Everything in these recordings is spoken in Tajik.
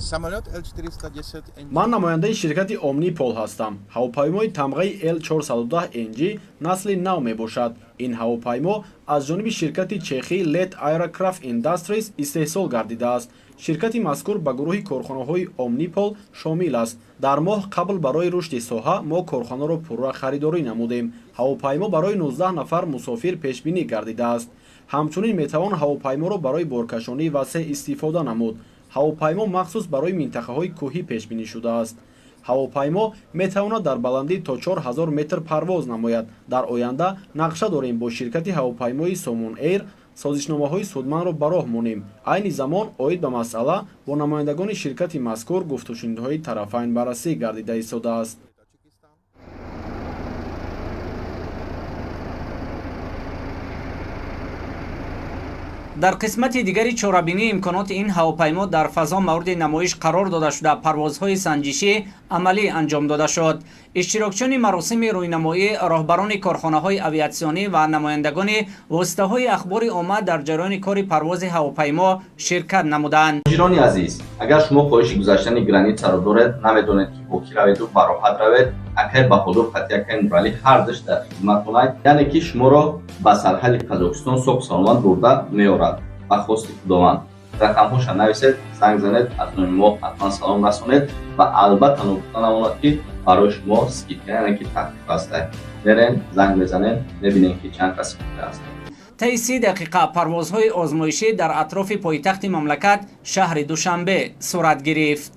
Самолёт L410 NG. Ман намояндаи ширкати Омнипол ҳастам. Ҳавопаймои тамғаи L410 NG насли нав мебошад. Ин ҳавопаймо аз ҷониби ширкати чехӣ Let Aircraft Industries истеҳсол гардидааст. Ширкати мазкур ба гурӯҳи корхонаҳои Омнипол шомил аст. Дар моҳ қабл барои рушди соҳа мо корхонаро пурра харидорӣ намудем. Ҳавопаймо барои 19 нафар мусофир пешбинӣ гардидааст. Ҳамчунин метавон ҳавопайморо барои боркашонии васеъ истифода намуд. Ҳавопаймо махсус барои минтақаҳои кӯҳӣ пешбинӣ шудааст. Ҳавопаймо метавонад дар баландӣ то 4000 метр парвоз намояд. Дар оянда нақша дорем бо ширкати ҳавопаймои Сомон Эйр созишномаҳои судмандро ба роҳ монем. Айни замон оид ба масъала бо намояндагони ширкати мазкур гуфтушунидҳои тарафайн баррасӣ гардида истодааст. Дар қисмати дигари чорабинӣ имконоти ин ҳавопаймо дар фазо мавриди намоиш қарор дода шуда, парвозҳои санҷишӣ амалӣ анҷом дода шуд. Иштирокчиёни маросими рӯйнамоӣ, роҳбарони корхонаҳои авиатсионӣ ва намояндагони воситаҳои ахбори омма дар ҷараёни кори парвози ҳавопаймо ширкат намуданд. Муҳоҷирони азиз, агар шумо хоҳиши гузаштани границаро доред, намедонед, ки бо кӣ раведу ба роҳат равед, акай Баҳодур қати акай Нуралӣ ҳардуш дар хидматонай, яъне ки шуморо ба сарҳади Қазоқистон соҳ саломат бурда меорад ба хости Худованд. Рақамҳоша нависед, занг занед, аз номи мо ҳатман салом расонед ва албатта ногуфта намонад, ки барои шумо скидка, яъне ки тахфиф ҳастай. Мерен, занг мезанед, мебинем, ки чанд кас скидка аст. Таи 30 дақиқа парвозҳои озмоишӣ дар атрофи пойтахти мамлакат, шаҳри Душанбе, сурат гирифт.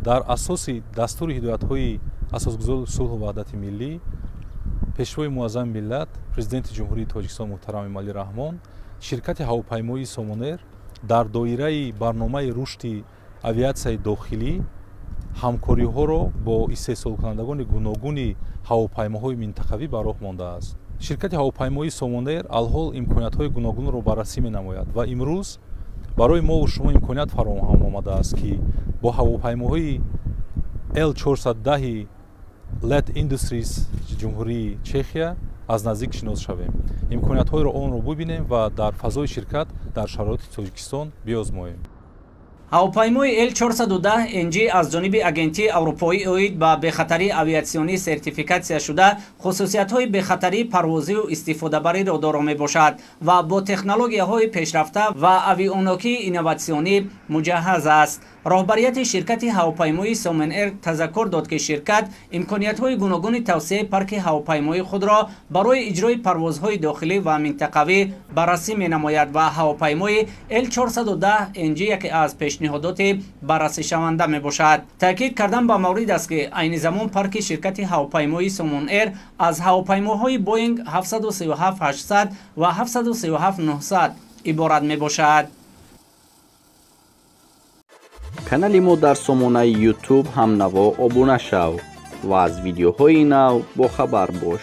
Дар асоси дастури ҳидоятҳои Асосгузори сулҳу ваҳдати миллӣ, Пешвои муаззами миллат, Президенти Ҷумҳурии Тоҷикистон муҳтарам Эмомалӣ Раҳмон, ширкати ҳавопаймоии Сомонер дар доираи барномаи рушди авиатсияи дохилӣ ҳамкориҳоро бо истеҳсолкунандагони гуногуни ҳавопаймоҳои минтақавӣ ба роҳ мондааст. Ширкати ҳавопаймоии Сомонер алҳол имкониятҳои гуногунро баррасӣ менамояд ва имрӯз барои мову шумо имконият фароҳам омадааст, ки бо ҳавопаймоҳои L410 Let Industries Ҷумҳурии Чехия аз наздик шинос шавем, имкониятҳоеро онро бубинем ва дар фазои ширкат дар шароити Тоҷикистон биозмоем. Ҳавопаймои L410 NG аз ҷониби Агентии аврупоӣ оид ба бехатарии авиатсионӣ сертификатсия шуда, хусусиятҳои бехатарии парвозию истифодабариро доро мебошад ва бо технологияҳои пешрафта ва авионикии инноватсионӣ муҷаҳҳаз аст. Роҳбарияти ширкати ҳавопаймоии Сомон Эйр тазаккур дод, ки ширкат имкониятҳои гуногуни тавсеаи парки ҳавопаймоии худро барои иҷрои парвозҳои дохилӣ ва минтақавӣ баррасӣ менамояд ва ҳавопаймои L410 NG яке аз пешниҳодоти баррасишаванда мебошад. Таъкид кардан ба маврид аст, ки айни замон парки ширкати ҳавопаймоии Сомон Эйр аз ҳавопаймоҳои Боинг 737-800 ва 737-900 иборат мебошад. Канали мо дар сомонаи Ютуб «Ҳамнаво» обуна шав ва аз видеоҳои нав бохабар бош.